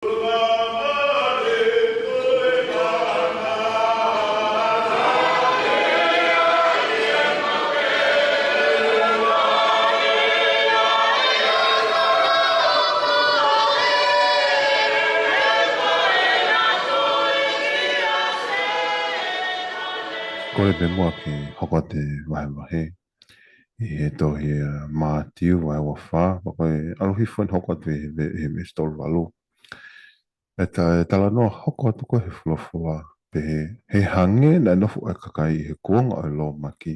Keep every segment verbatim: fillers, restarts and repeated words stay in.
Kole pē muʻa ke hoko atu e vahevahe ʻi he tohi ʻa Mātiu vahe ua fā, pea ko e ʻalu hifo eni hoko atu he ve-, he veesi tolu valu. ʻE ta-, ʻe talanoa hoko atu ko ē he folofola, pehē, he hangē naʻe nofo ʻa e kakai ʻi he kuonga ʻo e lōmaki,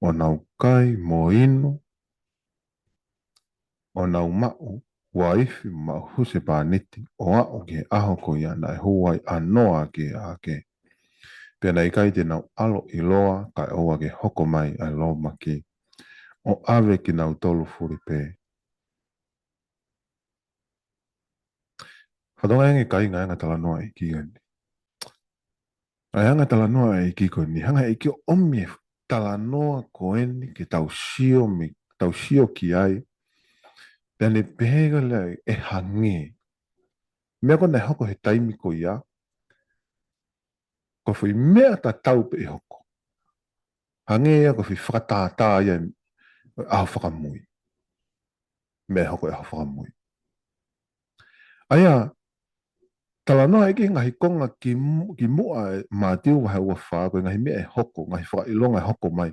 ʻo nau kai mo inu, ʻo nau maʻu uaifi mo maʻu husepāniti, ʻo aʻu ki he ʻaho ko ia naʻe hū ai ʻa Noa ki he ʻaʻake. Pea naʻe ʻikai te nau ʻilo ʻiloa, kae ʻoua ke hoko mai ʻa e lōmaki, ʻo ʻave kinautolu fuli pē. Fatongia ange kāinga, anga talanoa ʻEiki ko eni. ʻA e anga talanoa ʻEiki ko eni, hanga ʻEiki ʻo ʻomi e talanoa ko eni ke tau sio mi-, tau sio ki ai. Pea ne pehē ko ē ʻe hangē. Meʻa ko ē naʻe hoko he taimi ko ia, ko e foʻi meʻa tatau pē ʻe hoko. Hangē ia ko e foʻi fakatātā ia ʻo e ʻaho fakamui. Meʻa ʻe hoko he ʻaho fakamui. ʻA ia, talanoa ʻEiki he ngaahi konga ki mu-, ki muʻa ʻi Mātiu vahe ua fā, ko e ngaahi meʻa ʻe hoko, ngaahi fakaʻilonga ʻe hoko mai.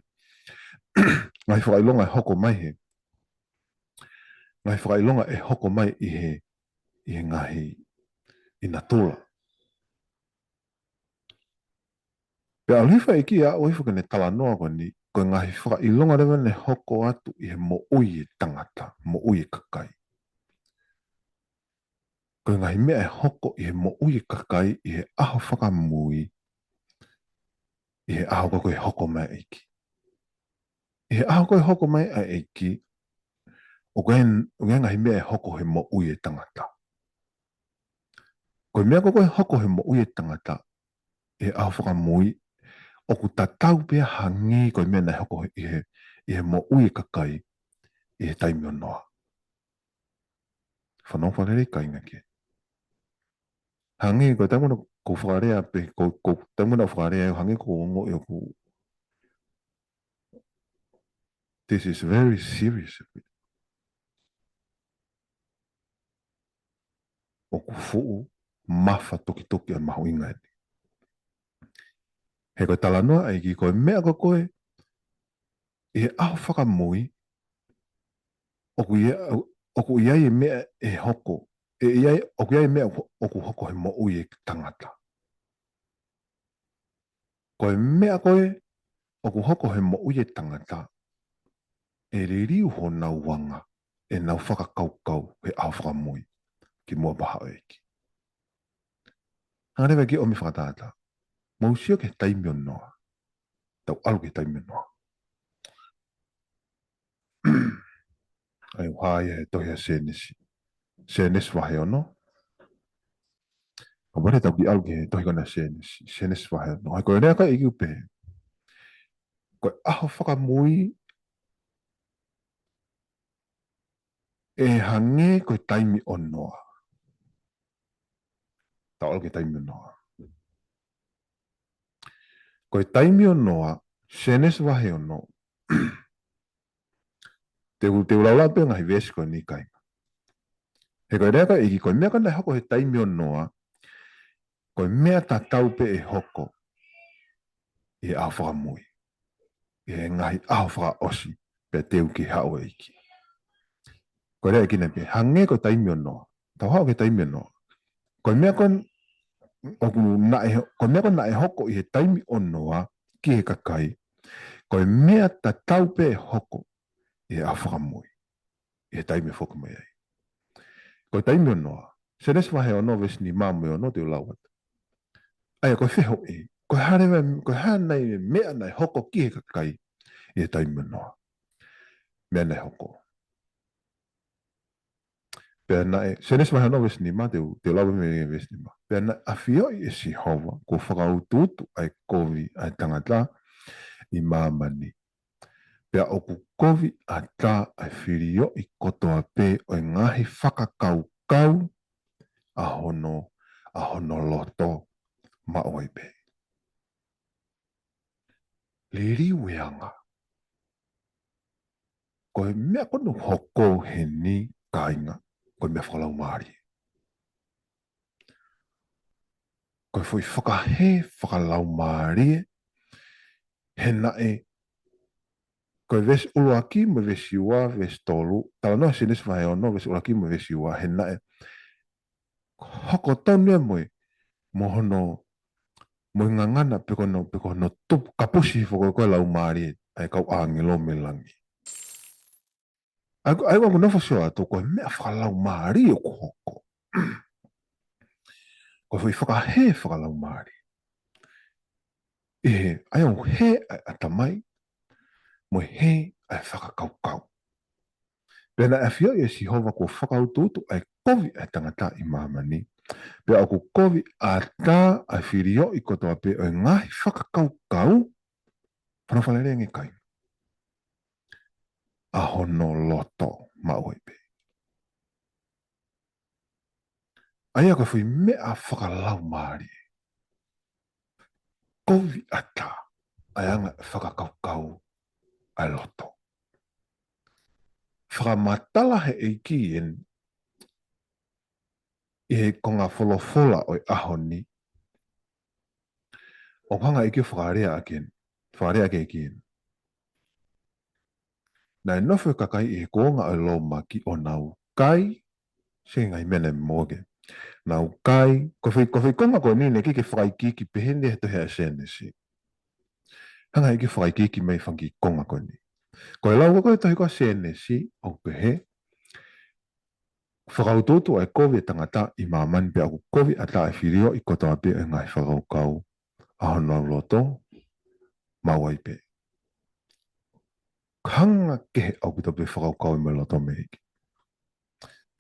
Ngaahi fakaʻilonga ʻe hoko mai he. Ngaahi fakaʻilonga ʻe hoko mai ʻi he, ʻi he ngaahi, ʻi natula. Pea ʻalu hifo ʻEiki ʻo ʻohifo ke ne talanoa ko eni, ko e ngaahi fakaʻilonga leva naʻe hoko atu ʻi he moʻui e tangata, moʻui e kakai. Ko e ngaahi meʻa ʻe hoko ʻi he moʻui e kakai, ʻi he ʻaho fakamui, ʻi he ʻaho ko ē ko ē hoko mai ʻEiki. ʻI he ʻaho ko ē hoko mai ʻa ʻEiki, ʻoku ʻi ai, ʻoku ʻi ai ngaahi meʻa ʻe hoko he moʻui e tangata. Ko e meʻa ko ē ko ē hoko he moʻui e tangata, ʻi he ʻaho fakamui, ʻoku tatau pē ia hangē ko e meʻa naʻe hoko ʻi he, ʻi he moʻui e kakai, ʻi he taimi ʻo Noa. Fanongo fakalelei kāinga ke. Hangē ko e taimi ʻoku ou fakalea pē, ko, ko e taimi ʻoku ou fakalea, hangē ʻoku ou ongoʻi ʻoku, this is very serious. ʻOku fuʻu mafatukituki ʻa e mahuʻinga eni. He ko e talanoa ʻEiki ko e meʻa ko ē ko ē, ʻi he ʻaho fakamui, ʻoku ʻi ai, ʻoku ʻi ai e meʻa ʻe hoko. ʻE ʻi ai, ʻoku ʻi ai e meʻa ʻoku, ʻoku hoko he moʻui e tangata. Ko e meʻa ko ē ʻoku hoko he moʻui e tangata, ʻe liliu honau anga ʻenau fakakaukau he ʻaho fakamui, ki muʻa pea haʻu ʻEiki. Hanga leva ʻEiki ʻo ʻomi fakatātā. Mou sio ki he taimi ʻo Noa. Tau ʻalu ki he taimi ʻo Noa. ʻA ia ʻoku hā ia he tohi ʻa Sēnesi. Sēnesi vahe ono. Kapau te tau kiʻi ʻalu ki he tohi ko ena Sēnesi. Sēnesi vahe ono. ʻA ia ko e lea ko ē ʻEiki ʻoku pehē, ko e ʻaho fakamui ʻe hangē ko e taimi ʻo Noa. Tau ʻalu ki he taimi ʻo Noa. Ko e taimi ʻo Noa, Sēnesi vahe ono. Te u, te u lau lau pē ngaahi veesi ko eni kāinga. He ko e lea ko ē ʻEiki, ko e meʻa ko ē naʻe hoko he taimi ʻo Noa, ko e meʻa tatau pē ʻe hoko ʻi he ʻaho fakamui, ʻi he ngaahi ʻaho fakaʻosi, pea teu ki he haʻu ʻEiki. Ko e lea ʻEiki naʻe pehē, hangē ko e taimi ʻo Noa. Tau haʻu ki he taimi ʻo Noa. Ko e meʻa ko ē ʻoku naʻe ho-, ko e meʻa ko ē naʻe hoko ʻi he taimi ʻo Noa ki he kakai, ko e meʻa tatau pē ʻe hoko ʻi he ʻaho fakamui, ʻi he taimi ʻe foki mai ai. Ko e taimi ʻo Noa. Sēnesi vahe ono, veesi nima mo e ono te u lau atu. ʻA ia ko e fehuʻi, ko e hā leva, ko e hā nai e meʻa naʻe hoko ki he kakai ʻi he taimi ʻo Noa? Meʻa naʻe hoko. Pea naʻe, Sēnesi vahe ono veesi nima, te u, te u lau mei he veesi nima. Pea naʻe ʻafioʻi ʻe Sihova, kuo fakautuutu ʻa e kovi ʻa e tangata ʻi māmani. Pea ʻoku kovi ʻatā ʻa e filioʻi kotoa pē ʻo e ngaahi fakakaukau ʻa hono, ʻa hono loto maʻu ai pē. Liliu e anga. Ko e meʻa ko eni ʻoku hoko heni kāinga, ko e meʻa fakalaumālie. Ko e foʻi fakahē fakalaumālie, he naʻe, ko e veesi ʻuluaki mo e veesi ua, veesi tolu, talanoa Sēnesi vahe ono, veesi ʻuluaki mo e veesi ua, he naʻe hoko tonu ia mo e, mo hono, mo e ngangana pe ko hono, pe ko hono tupu kapusi foki ko e laumālie ʻa e kau ʻāngelo mei langi. ʻA ia ko, ʻa ia ko ʻeku nofo sio atu ko e meʻa fakalaumālie ʻoku hoko. Ko e foʻi fakahē fakalaumālie. ʻI he, ʻa ia ʻoku hē ʻa e ʻatamai, mo e hē ʻa e fakakaukau. Pea naʻe ʻafioʻi ʻe Sihova kuo fakautuutu ʻa e kovi ʻa e tangata ʻi māmani. Pea ʻoku kovi ʻatā ʻa e filioʻi kotoa pē ʻo e ngaahi fakakaukau, fānau, faleʻi ange kāinga, ʻa hono loto maʻu ai pē. ʻA ia ko e foʻi meʻa fakalaumālie. Kovi ʻatā ʻa e anga e fakakaukau ʻa e loto. Fakamatala he ʻEiki eni ʻi he konga folofola ʻo e ʻaho ni. ʻOku hanga ʻe he ʻEiki ʻo fakalea ʻaki eni. Fakalea ʻaki e ʻEiki eni. Naʻe nofo e kakai ʻi he kuonga ʻo e lōmaki ʻo nau kai, se ngaahi meʻa naʻe moke. Nau kai, ko e foʻi, ko e foʻi konga ko eni naʻe ʻikai ke fakaikiiki pehē ni he tohi ʻa Sēnesi. Hanga ʻe he ʻEiki ʻo fakaikiiki mai e fanga kiʻi konga ko eni. Ko e lau ko ē tohi ko ē Sēnesi, ʻoku pehē, fakautuutu ʻa e kovi ʻa e tangata ʻi māmani pea ʻoku kovi ʻatā ʻa e filioʻi kotoa pē ʻo e ngaahi fakakaukau ʻa honau loto maʻu ai pē. Hanga kehe ʻaupito pē fakakaukau ʻi he loto mei he ʻEiki.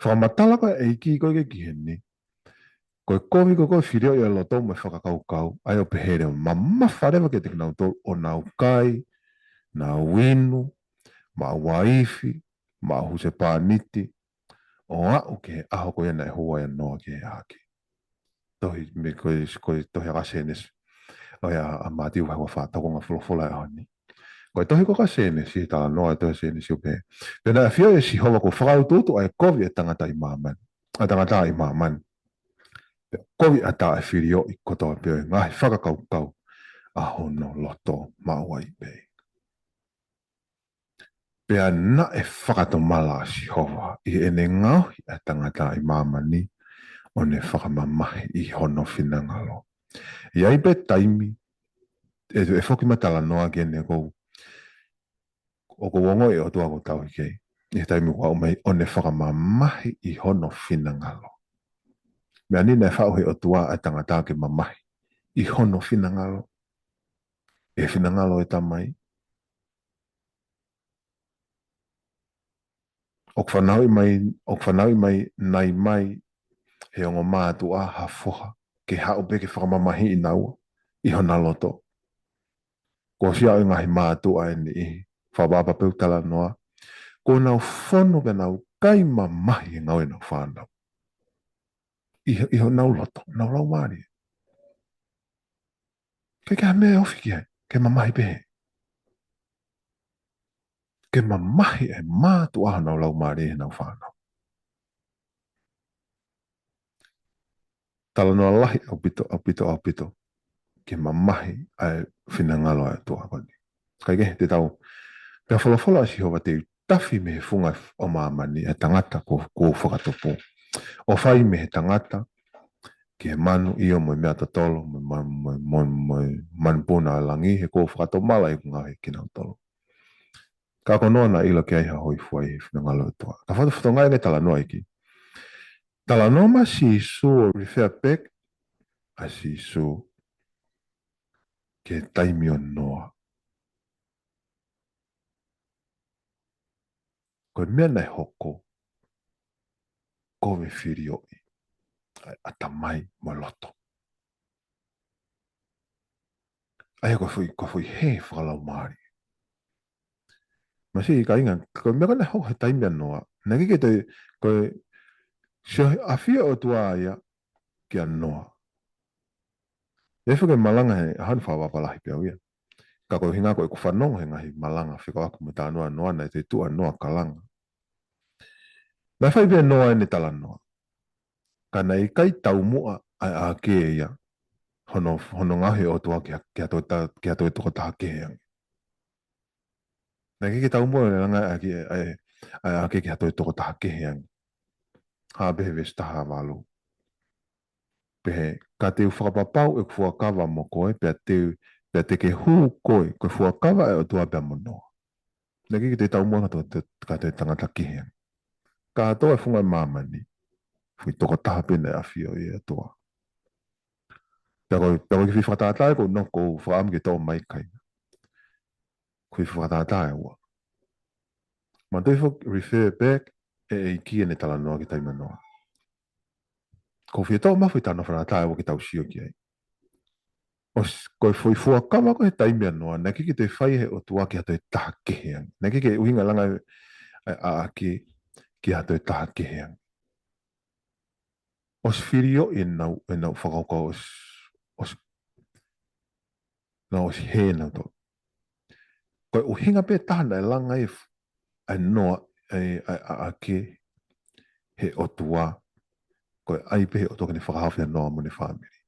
Fakamatala ko ē ʻa e ʻEiki ko ē ki heni. Ko e kovi ko ē ko e filioʻi ʻa e loto mo e fakakaukau, ʻa ia ʻoku pehē leva mamafa leva kiate kinautolu ʻo nau kai, nau inu, maʻu uaifi, maʻu husepāniti, ʻo aʻu ki he ʻaho ko ia naʻe hū ai ʻa Noa ki he ʻaʻake. Tohi, mei ko e, ko e tohi ʻa Sēnesi. ʻA ia ʻa Mātiu vahe ua fā, tokonga folofola ʻo e ʻaho ni. Ko e tohi ko ē Sēnesi, talanoa e tohi Sēnesi ʻo pehē. Pea naʻe ʻafioʻi ʻe Sihova kuo fakautuutu ʻa e kovi ʻa e tangata ʻi māmani. ʻA e tangata ʻi māmani. Pea kovi ʻatā ʻa e filioʻi kotoa pē ʻo e ngaahi fakakaukau ʻa hono loto maʻu ai pē. Pea naʻe fakatomala ʻa Sihova ʻi heʻene ngaohi ʻa e tangata ʻi māmani ʻo ne fakamamahi ʻi hono finangalo. ʻI ai pē taimi, ʻe, ʻe foki mai talanoa ki heʻene kou, ʻoku ou ongoʻi ʻOtua ʻoku tauhi kei. ʻI he taimi ʻoku aʻu mai ʻo ne fakamamahi ʻi hono finangalo. Meʻa ni naʻe faʻu ʻe he ʻOtua ʻa e tangata ke mamahi ʻi hono finangalo. ʻI he finangalo ʻo e Tamai. ʻOku fanauʻi mai, ʻoku fanauʻi mai, nai mai, he ongo mātuʻa ha foha, ke haʻu pē ke fakamamahiʻi naua, ʻi hona loto. Kuo ʻosi ʻa e ngaahi mātuʻa ʻe niʻihi, fakaʻapaʻapa pē ʻoku talanoa. Kuo nau fonu pē nau kai mamahi he ngāue ʻenau fānau. ʻI, ʻi honau loto, nau laumālie. ʻIkai ke ʻi ai ha meʻa ʻe ofi ki ai, ke mamahi pē. Ke mamahi ʻe he mātuʻa honau laumālie heʻenau fānau. Talanoa lahi ʻaupito, ʻaupito, ʻaupito. Ke mamahi ʻa e finangalo ʻa e ʻOtua ko eni. Kae kehe te tau. Pea folofola ʻa Sihova te u tafi mei he funga ʻo māmani ʻa e tangata kuo, kuo u fakatupu. ʻO fai mei he tangata, ki he manu ʻio mo e meʻa totolo, mo, mo, mo, mo, mo manupuna ʻo e langi, he kuo u fakatomala ʻeku ngaohi kinautolu. Ka ko Noa naʻe ʻilo ʻikai ke ʻi ai ha hōifua ʻi he finangalo ʻo e ʻOtua. Ka fatu fatongia ʻene talanoa ʻEiki. Talanoa mai Sīsū ʻo refer back ʻa Sīsū ki he taimi ʻo Noa. Ko e meʻa naʻe hoko, kovi e filioʻi ʻa e ʻatamai mo e loto. ʻA ia ko e foʻi, ko e foʻi hē fakalaumālie. Masiʻi kāinga, ko e meʻa ko ē naʻe hoko he taimi ʻa Noa. Naʻe ʻikai ke toe, ko e, sio he ʻafio ʻOtua ia, kia Noa. ʻE fai ke malanga he ʻaho ni, fakapapau lahi pē au ia. Ka ko e ʻuhinga ko ʻeku fanongo he ngaahi malanga fekauʻaki mo e talanoa ʻa Noa, naʻe toe tuʻu ʻa Noa ʻo kalanga. Naʻe fai pē ʻe Noa ʻene talanoa. Ka naʻe ʻikai taumuʻa ʻa e ʻaʻake ia hono, hono ngaohi ʻe he ʻOtua ki ha, ki ha toe ta-, ki ha toe tokotaha kehe ange. Naʻe ʻikai ke taumuʻa e langa ʻa e ʻaʻake, ʻa e, ʻa e ʻaʻake ki ha toe tokotaha kehe ange. Hā pē he veesi taha valu. Pehē, ka te u fakapapau ʻeku fuakava mo koe, pea te, pea te ke hū koe, ko e fuakava ʻa e ʻOtua pea mo Noa. Naʻe ʻikai ke toe taumuʻa ki ha toe, toe, ki ha toe tangata kehe ange. Kātoa e funga ʻo māmani, foʻi tokotaha pē naʻe ʻafio ʻi he ʻOtua. Pea ko, pea ko e kiʻi fakatātā ē ʻoku ou nofo ʻo fakaʻamu ke toʻo mai kai. Ko e kiʻi fakatātā ʻe ua. Manatuʻi foki, refer back, ʻe, ʻEiki ʻene talanoa ki he taimi ʻa Noa. ʻOku ou fie toʻo mai foʻi talanoa fakatātā ʻe ua ke tau sio ki ai. ʻOsi, ko e foʻi fuakava ko ē he taimi ʻa Noa, naʻe ʻikai ke toe fai ʻe he ʻOtua ki ha toe taha kehe ange. Naʻe ʻikai ke ʻuhinga langa e, e ʻaʻake ki ha toe taha kehe ange. ʻOsi filioʻi ʻenau, ʻenau fakakaukau, ʻosi, ʻosi, naʻe ʻosi hē nautolu. Ko e ʻuhinga pē taha naʻe langa ai ʻe Noa e, e, ʻaʻake he ʻOtua, ko e ʻai pē he ʻOtua ke ne fakahaofi ʻa Noa mo ʻene fāmili.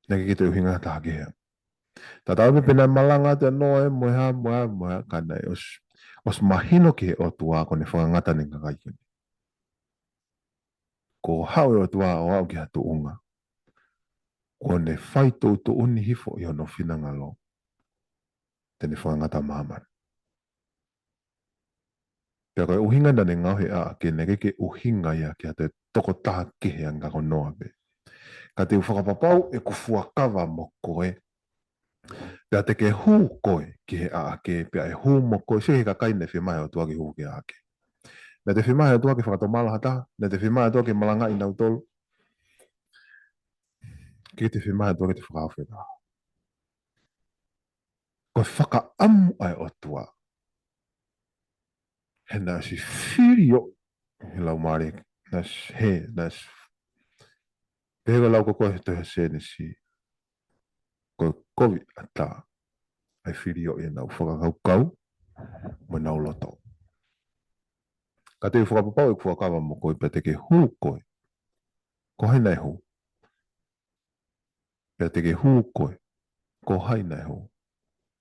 Naʻe ʻikai ke toe ʻuhinga ha taha kehe ange. Tatau ai pē pe naʻe malanga atu ʻa Noa ē mo e hā, mo e hā, mo e hā, ka naʻe ʻosi, ʻosi mahino ki he ʻOtua ko ʻene fakangata ʻene kakai ko eni. Kuo haʻu e ʻOtua ʻo aʻu ki ha tuʻunga, kuo ne fai tuʻutuʻuni hifo ʻi hono finangalo te ne fakangata māmani. Pea ko e ʻuhinga naʻa ne ngaohi e ʻaʻake, naʻe ʻikai ke ʻuhinga ia ki ha toe tokotaha kehe ange ka ko Noa pē. Ka te u fakapapau ʻeku fuakava mo koe, pea te ke hū koe ki he ʻaʻake, pea ʻe hū mo koe. Sio ki he kakai naʻe fiemaʻu ʻe he ʻOtua ke hū ki he ʻaʻake. Naʻe toe fiemaʻu ʻe he ʻOtua ke fakatomala ha taha, naʻe toe fiemaʻu ʻe he ʻOtua ke malangaʻi nautolu. ʻIkai toe fiemaʻu ʻe he ʻOtua ke toe fakahaofi ha taha. Ko e fakaʻamu ʻa e ʻOtua. He naʻe ʻosi filioʻi he laumālie, naʻe ʻosi hē, naʻe ʻosi. Pehē ko e lau ko ē he tohi Sēnesi, ko e kovi ʻatā ʻa e filioʻi ʻenau fakakaukau mo ʻenau loto. Ka te u fakapapau ʻeku fuakava mo koe pea te ke hū koe. Ko hai naʻe hū? Pea te ke hū koe. Ko hai naʻe hū?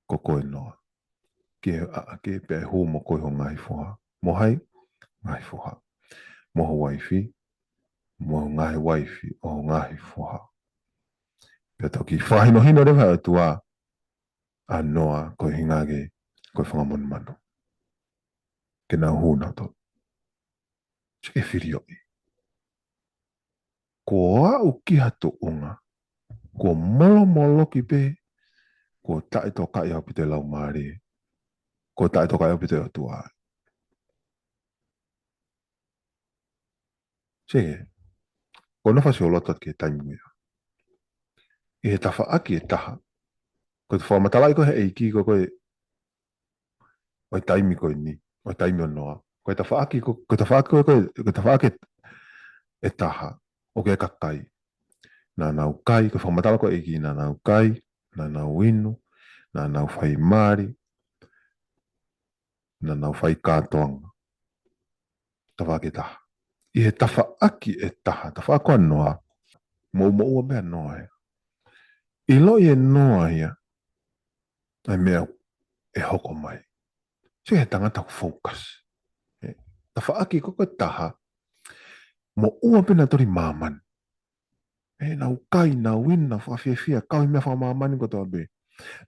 Ko koe Noa. Ki he ʻaʻake pea ʻe hū mo koe ho ngaahi foha. Mo hai? Ngaahi foha. Mo ho uaifi. Mo ho ngaahi uaifi ʻo ho ngaahi foha. Pea toki fakahinohino leva ʻe he ʻOtua ʻa Noa ko e ʻuhinga ke, ko e fanga monumanu. Ke nau hū nautolu. Sio ki he filioʻi. Kuo aʻu ki ha tuʻunga, kuo molomoloki pē, kuo taʻetokaʻi ʻaupito e laumālie, kuo taʻetokaʻi ʻaupito e ʻOtua. Sio ki he, ko e nofo ʻa Sioloto ki he taimi ko ia. ʻI he tafaʻaki ʻe taha, ko e fakamatalaʻi ko ē ʻe he ʻEiki ko ē, ʻo e taimi ko eni, ʻo e taimi ʻo Noa. Ko e tafaʻaki ko, ko e tafaʻaki ko, ko, ko e tafaʻaki ʻe taha, ʻoku ʻi ai e kakai. Naʻa nau kai, ko e fakamatala ko ē ʻa e ʻEiki, naʻa nau kai, naʻa nau inu, naʻa nau fai mali, naʻa nau fai kātoanga. Tafaʻaki ʻe taha. ʻI he tafaʻaki ʻe taha, tafaʻaki ko ē ʻa Noa, moʻumoʻua pē ʻa Noa ia. ʻIloʻi ʻe Noa ia ʻa e meʻa ʻe hoko mai. Sio ki he tangata ʻoku focus. ʻE, tafaʻaki ko ē ʻe taha, moʻua pē nautolu ʻi māmani. ʻE, nau kai, nau inu, nau fakafiefia, kau he meʻa fakamāmani kotoa pē.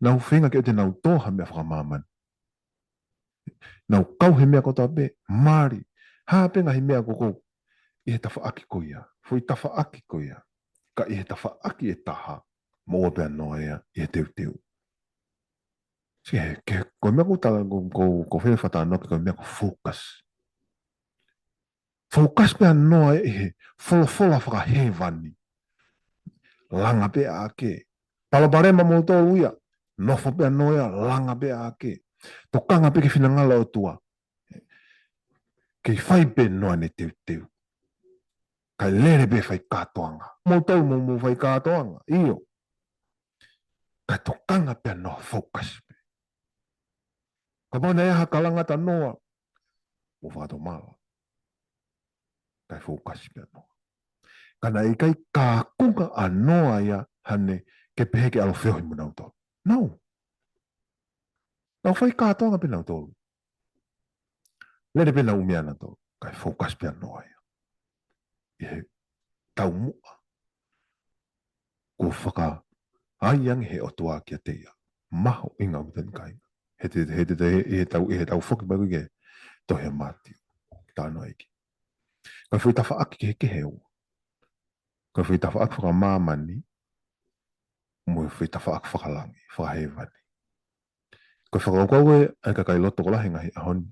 Nau feinga ke ʻoua te nau tō ha meʻa fakamāmani. Nau kau he meʻa kotoa pē, mali, hā pē ngaahi meʻa ko ē ʻi he tafaʻaki ko ia, foʻi tafaʻaki ko ia. Ka ʻi he tafaʻaki ʻe taha, moʻua pē ʻa Noa ia ʻi he teuteu. Sio ki he, ko e meʻa ʻoku tala, ko, ko, ko e fakatalanoa ki he, ko e meʻa ko e focus. Focus pē ʻa Noa ʻi he folofola fakahēvani. Langa pē ʻaʻake. Palopalema mo tolu ia. Nofo pē ʻa Noa ia, langa pē ʻaʻake. Tokanga pē ki he finangalo ʻo e ʻOtua. Kei fai pē ʻa Noa ʻene teuteu. Kae lele pē fai kātoanga. Mou tau mou, mou fai kātoanga. ʻIo. Kae tokanga pē ʻa Noa focus pē. Kapau naʻe ʻi ai ha kalanga ʻa Noa, mou fakatomala. Kae focus pē ʻa Noa. Ka naʻe ʻikai kaunga ʻa Noa ia hane ke pehē ke ʻalu ʻo feohi mo nautolu. No. Nau fai kātoanga pē nautolu. Lele pē nautolu meʻa nautolu. Kae focus pē ʻa Noa ia. ʻI he taumuʻa kuo fakaai ange he ʻOtua kiate ia. Mahuʻinga ʻaupito eni kāinga. He te, he te, he, he tau, he tau foki mai ki he tohi ʻa Mātiu. Talanoa ʻEiki. Ko e foʻi tafaʻaki kehekehe ʻe ua. Ko e foʻi tafaʻaki fakamāmani, mo e foʻi tafaʻaki fakalangi, fakahēvani. Ko e fakakaukau ē ʻa e kakai loto tokolahi he ngaahi ʻaho ni.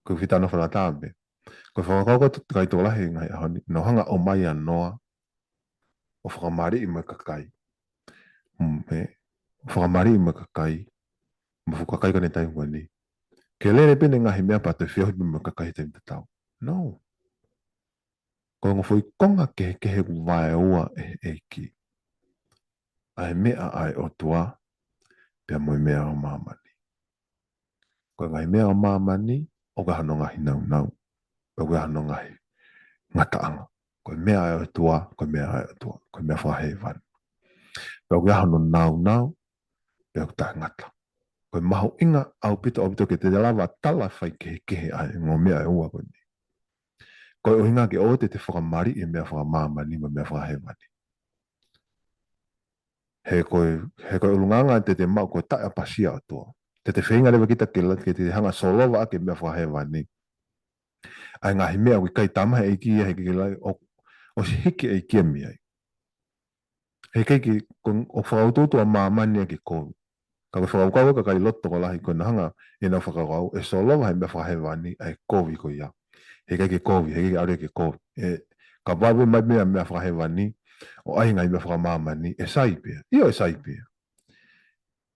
Ko e fita no fanata pē. Ko e fakakaukau ʻa e kakai tokolahi he ngaahi ʻaho ni. Nau hanga ʻo ʻomai ʻa Noa ʻo fakamaliʻi mo e kakai. Mm, ē, ʻo fakamaliʻi mo e kakai. Mo e fuʻu kakai ko eni he taimi ko eni. Ke lele pē ʻene ngaahi meʻa pea toe feohi pē mo e kakai he taimi tatau. No. Ko e ongo foʻi konga kehekehe ʻoku vaeua ʻe he ʻEiki. ʻA e meʻa ʻa e ʻOtua, pea mo e meʻa ʻa māmani. Ko e ngaahi meʻa ʻa māmani, ʻoku ʻi ai hano ngaahi naunau, pea ʻoku ʻi ai hano ngaahi ngataʻanga. Ko e meʻa ʻa e ʻOtua, ko e meʻa ʻa e ʻOtua, ko e meʻa fakahēvani. Pea ʻoku ʻi ai hano naunau, pea ʻoku taʻengata. Ko e mahuʻinga ʻaupito, ʻaupito ke te lava tala fai kehekehe ʻa e ongo meʻa ʻe ua ko eni. Ko e ʻuhinga ke ʻoua te te fakamaliʻi e meʻa fakamāmani mo e meʻa fakahēvani. He ko e, he ko e ʻulungaanga te te maʻu ko e taʻeʻapasia ʻa e ʻOtua. Te te feinga leva kita ke la-, ke te hanga ʻo solova ʻaki e meʻa fakahēvani. ʻA e ngaahi meʻa ʻoku ʻikai tama he ʻEiki ia he ke la-, ʻo, ʻosi hiki e ʻEiki ia mei ai. He ʻikai ke, ko, ʻoku fakautuutu ʻa māmani ia ke kovi. Ka ko e fakakaukau ʻa e kakai loto tokolahi ko ē naʻa nau hanga ʻenau fakakaukau ʻe solova he meʻa fakahēvani ʻa e kovi ko ia. He ʻikai ke kovi, he ʻikai ke ʻalu ia ke kovi. ʻE, ka vave mai meʻa, meʻa fakahēvani, ʻo ʻai ngaahi meʻa fakamāmani, ʻe sai pē ia. ʻIo ʻe sai pē ia.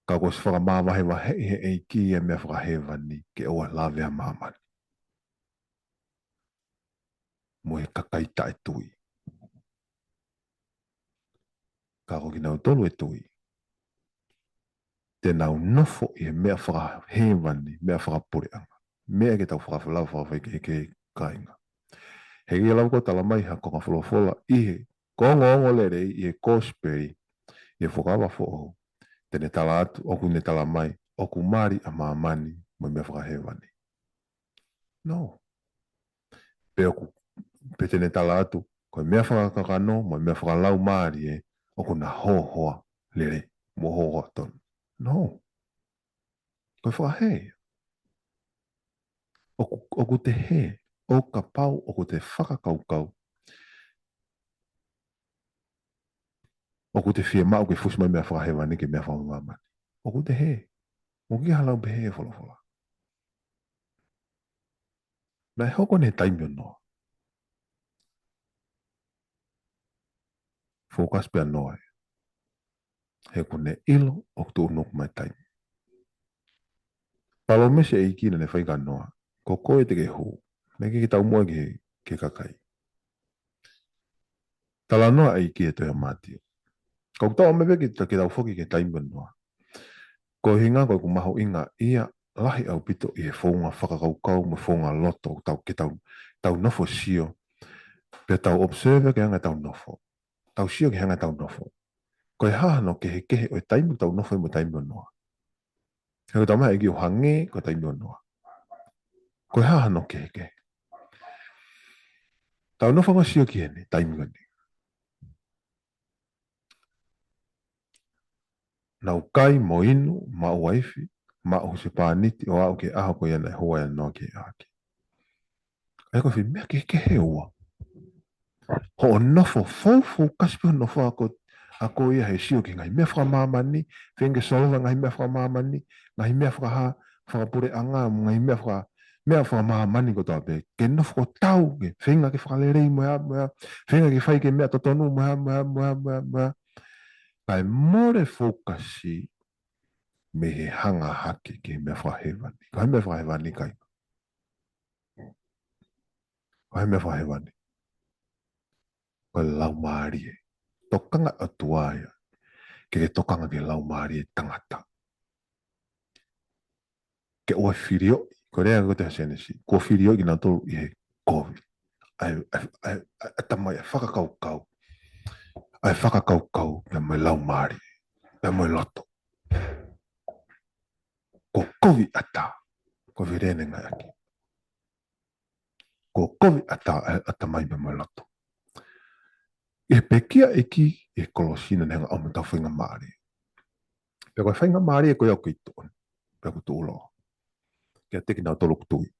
Ka kuo ʻosi fakamavahevaheʻi he ʻEiki ia e meʻa fakahēvani, ke ʻoua ʻe lave ʻa māmani. Mo e kakai taʻetui. Ka ko kinautolu ʻe tui. Te nau nofo ʻi he meʻa fakahēvani, meʻa fakapuleʻanga. Meʻa ke tau fakafolau, fakafaikehekehe kāinga. He ʻoku lau ko e talamai ha konga folofola ʻi he, ko e ongoongo lelei ʻi he kosipeli, ʻi he Fuakava Foʻou. Te ne tala atu, ʻoku ne talamai, ʻoku mali ʻa māmani, mo e meʻa fakahēvani. No. Pe ʻoku, pe te ne tala atu, ko e meʻa fakakakano, mo e meʻa fakalaumālie, ʻoku na hōhoa lelei, mo hōhoa tonu. No. Ko e fakahē. ʻOku, ʻoku te hē, ʻo kapau, ʻoku te fakakaukau. ʻOku te fiemaʻu ke fusi mai meʻa fakahēvani ke meʻa fakamāmani. ʻOku te hē. ʻOku ʻikai ha lau pehē he folofola. Naʻe hoko eni he taimi ʻo Noa. Focus pē ʻa Noa ia. He ʻoku ne ʻilo ʻoku tuʻunuku mai e taimi. Palōmesi ʻa e ʻEiki naʻa ne fai kia Noa. Ko koe te ke hū. Naʻe ʻikai ke taumuʻa ki he, ki he kakai. Talanoa ʻa e ʻEiki he tohi ʻa Mātiu. Ka ʻoku tau ʻomai pē ke ta-, ke tau foki ki he taimi ʻo Noa. Ko e ʻuhinga ko ʻeku mahuʻinga ia lahi ʻaupito ʻi he founga fakakaukau mo e founga loto ʻoku tau ke tau, tau nofo sio. Pea tau observe ki he anga ʻetau nofo. Tau sio ki he anga ʻetau nofo. Ko e hā hano kehekehe ʻo e taimi ʻoku tau nofo ai mo e taimi ʻo Noa. He ʻoku talamai ʻe he ʻEiki ʻoku hangē ko e taimi ʻo Noa. Ko e hā hano kehekehe. Tau nofo ʻo sio ki heni, taimi ko eni. Nau kai mo inu, maʻu uaifi, maʻu husepāniti, ʻo aʻu ki he ʻaho ko ia naʻe hū ai ʻa Noa ki he ʻaʻake. ʻA ia ko e foʻi meʻa kehekehe ʻe ua. Hoʻo nofo, fou, fou, kasi pē hoʻo nofo ʻa ko, ʻa ko ia he sio ki he ngaahi meʻa fakamāmani, feinga ke solova e ngaahi meʻa fakamāmani, ngaahi meʻa fakahā, fakapuleʻanga, ngaahi meʻa faka-, meʻa fakamāmani kotoa pē. Ke nofo ʻo tau, ke feinga ke fakaleleiʻi mo e hā, mo e hā, feinga ke fai ki he meʻa totonu mo e hā, mo e hā, mo e hā, mo e hā, mo e hā. Kae mole fokasi mei he hanga hake ki he meʻa fakahēvani. Ko e meʻa fakahēvani kāinga. Ko e meʻa fakahēvani. ko e laumālie. Tokanga ʻOtua ia. Ke ke tokanga ki he laumālie tangata. Ke ʻoua filioʻi, ko e lea ko ē ʻa Sēnesi, kuo filioʻi kinautolu ʻi he kovi. ʻA e, ʻa e, ʻa e, ʻa e ʻatamai, ʻa e fakakaukau. ʻA e fakakaukau, pea mo e laumālie, pea mo e loto. Ko e kovi ʻatā, ko e fēfē ʻene ngāueʻaki. Ko e kovi ʻatā, ʻa e ʻatamai pea mo e loto. ʻI he pekia ʻEiki, ʻi he kolosi naʻa ne hanga ʻo ʻomai ʻetau faingamālie. Pea ko e faingamālie ko ia ʻoku kei tuʻu, pea ʻoku tuʻuloa. Kiate kinautolu ʻoku tui.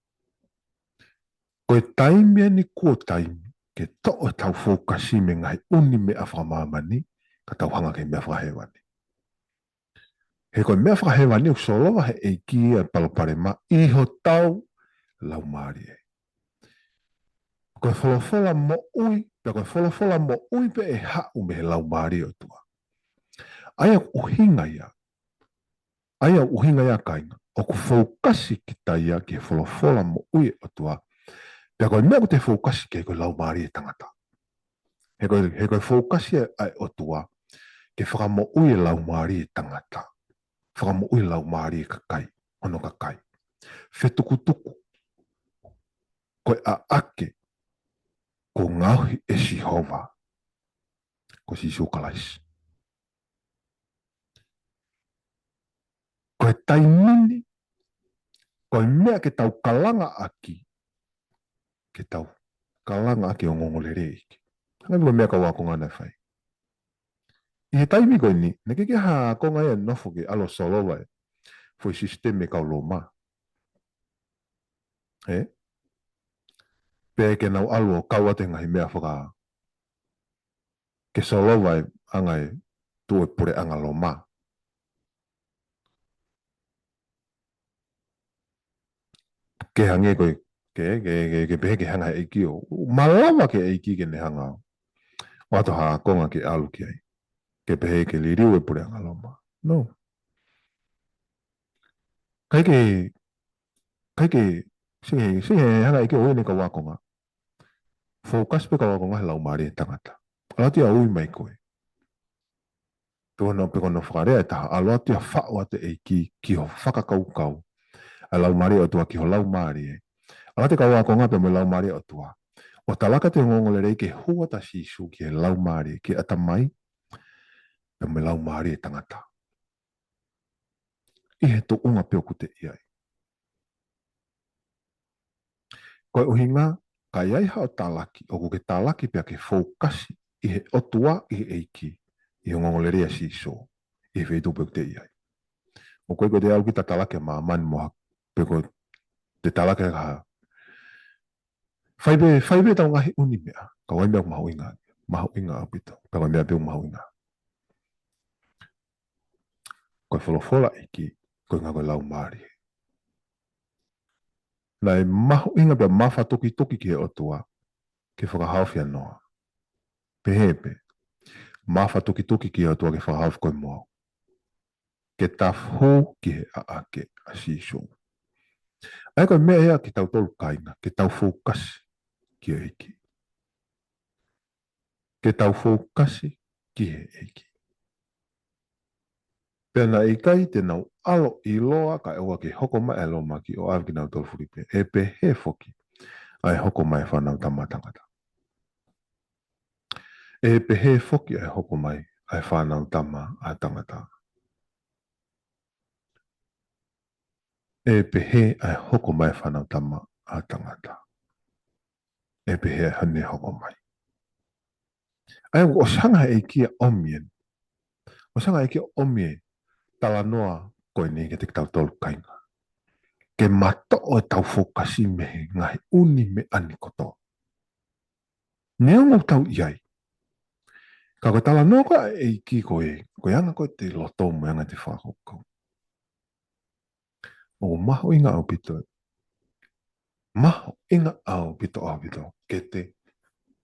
Ko e taimi eni kuo taimi, ke toʻo ʻetau fokasi mei he ngaahi ʻū meʻa fakamāmani, ka tau hanga ki he meʻa fakahēvani. He ko e meʻa fakahēvani ʻoku solova he ʻEiki ʻa e palopalema ʻi hotau laumālie. Ko e folofola moʻui, pea ko e folofola moʻui pē ʻe haʻu mei he laumālie ʻo e ʻOtua. ʻA ia ʻoku ʻuhinga ia, ʻa ia ʻoku ʻuhinga ia kāinga, ʻoku fokasi kita ia ki he folofola moʻui ʻa e ʻOtua. Pea ko e meʻa ʻoku te fokasi ki ai ko e laumālie ʻo e tangata. He ko e, he ko e fokasi ʻa e, ʻa e ʻOtua, ke fakamoʻui e laumālie ʻo e tangata. Fakamoʻui e laumālie ʻo e kakai, hono kakai. Fetukutuku, ko e ʻaʻake, kuo ngaohi ʻe Sihova, ko Sīsū Kalaisi. Ko e taimi ni, ko e meʻa ke tau kalanga ʻaki, ke tau kalanga ʻaki ʻa e ongoongolelei ʻEiki. Hangē ko e meʻa ʻa e kau ākonga naʻe fai. ʻI he taimi ko eni, naʻe ʻikai ke ha ākonga ia ʻe nofo ke ʻalu ʻo solova e foʻi sisitemi ʻa e kau Loma. Ē? Pe ke nau ʻalu ʻo kau atu he ngaahi meʻa faka-, ke solova e anga e tuʻu e puleʻanga Loma. Ke hangē ko e, ke, ke, ke, ke pehē ke hanga he ʻEiki ʻo, malava ke ʻEiki ke ne hanga ʻo ʻoatu ha ākonga ke ʻalu ki ai. Ke pehē ke liliu e puleʻanga Loma. No. ʻIkai ke, ʻikai ke, sio ki he, sio ki he hanga ʻEiki ʻo ʻuhinga ki he kau ākonga. Fokasi pē kau ākonga he laumālie ʻo e tangata. ʻAlu atu ia ʻo ui mai koe. Pe ko hono, pe ko hono fakalea ʻe taha, ʻalu atu ia ʻo faʻu atu e ʻEiki ki ho fakakaukau. ʻA e laumālie ʻo e ʻOtua ki ho laumālie. ʻAlu atu e kau ākonga pea mo e laumālie ʻo e ʻOtua. ʻO talaki atu e ongoongolelei ke hū atu ʻa Sīsū ki he laumālie, ki he ʻatamai, pea mo e laumālie ʻo e tangata. ʻI he tuʻunga pē ʻoku te ʻi ai. Ko e ʻuhinga, ka ʻi ai haʻo talaki, ʻoku ke talaki pea ke fokasi ʻi he ʻOtua, ʻi he ʻEiki, ʻi he ongoongolelei ʻa Sīsū, ʻi he feituʻu pē ʻoku te ʻi ai. ʻOku ʻikai ko ʻete ʻalu kita ʻo talaki ʻa māmani mo ha, pe ko ʻete talaki ha. Fai pē, fai pē ʻetau ngaahi ʻū meʻa, ka ʻoku ʻi ai e meʻa ʻoku mahuʻinga, mahuʻinga ʻaupito, ka ʻoku ʻi ai e meʻa pē ʻoku mahuʻinga. Ko e folofola ʻEiki, ko e ngaahi ko e laumālie. Naʻe mahuʻinga pea mafatukituki ki he ʻOtua, ke fakahaofi ʻa Noa. Pehē pē, mafatukituki ki he ʻOtua ke fakahaofi koe mo au. Ke ta hū ki he ʻaʻake ʻa Sīsū. ʻA ia ko e meʻa ia kiate kitautolu kāinga, ke tau fokasi ki he ʻEiki. Ke tau fokasi ki he ʻEiki. Pea naʻe ʻikai te nau ʻalu ʻo ʻiloa kae ʻoua ke hoko mai ʻa e lōmaki ʻo ʻave kinautolu fulipē. ʻE pehē foki ʻa e hoko mai ʻa e Fanautama ʻa Tangata. ʻE pehē foki ʻa e hoko mai ʻa e Fanautama ʻa Tangata. ʻE pehē ʻa e hoko mai ʻa e Fanautama ʻa Tangata. ʻE pehē ʻa ʻene hoko mai. ʻA ia ʻoku ʻosi hanga he ʻEiki ʻo ʻomi eni. ʻOsi hanga he ʻEiki ʻo ʻomi e talanoa ko eni kiate kitautolu kāinga. Ke matoʻo ʻetau fokasi mei he ngaahi ʻū meʻa ni kotoa. Neongo ʻoku tau ʻi ai. Ka ko e talanoa ko ē ʻa e ʻEiki ko e, ko e anga ko ē ʻete loto mo e anga ʻete fakakaukau. ʻOku mahuʻinga ʻaupito. Mahuʻinga ʻaupito, ʻaupito. Ke te,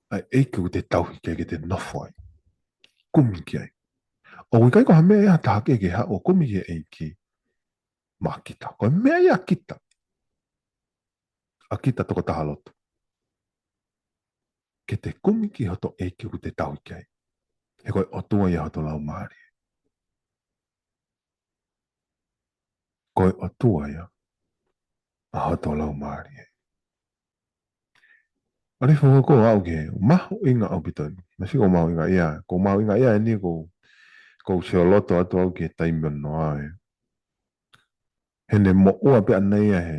ʻa e ʻEiki ʻoku te tauhi ke, ke te nofo ai. Kumi ki ai. ʻOku ʻikai ko ha meʻa ia ha taha ke, ke haʻu ʻo kumi ki he ʻEiki maʻa kita. Ko e meʻa ia ʻa kita. ʻA kita tokotaha lotu. ke te kumi ki hoto ʻEiki ʻoku te tauhi ki ai. He ko e ʻOtua ia hoto laumālie. Ko e ʻOtua ia ʻa hoto laumālie. ʻAli fo ko au ke mahuʻinga ʻaupito ni. Masi ko mahuʻinga ia, ko mahuʻinga ia eni ko, ko sio loto atu au ke taimi ʻo Noa ē. He ne moʻua pē ʻana ia he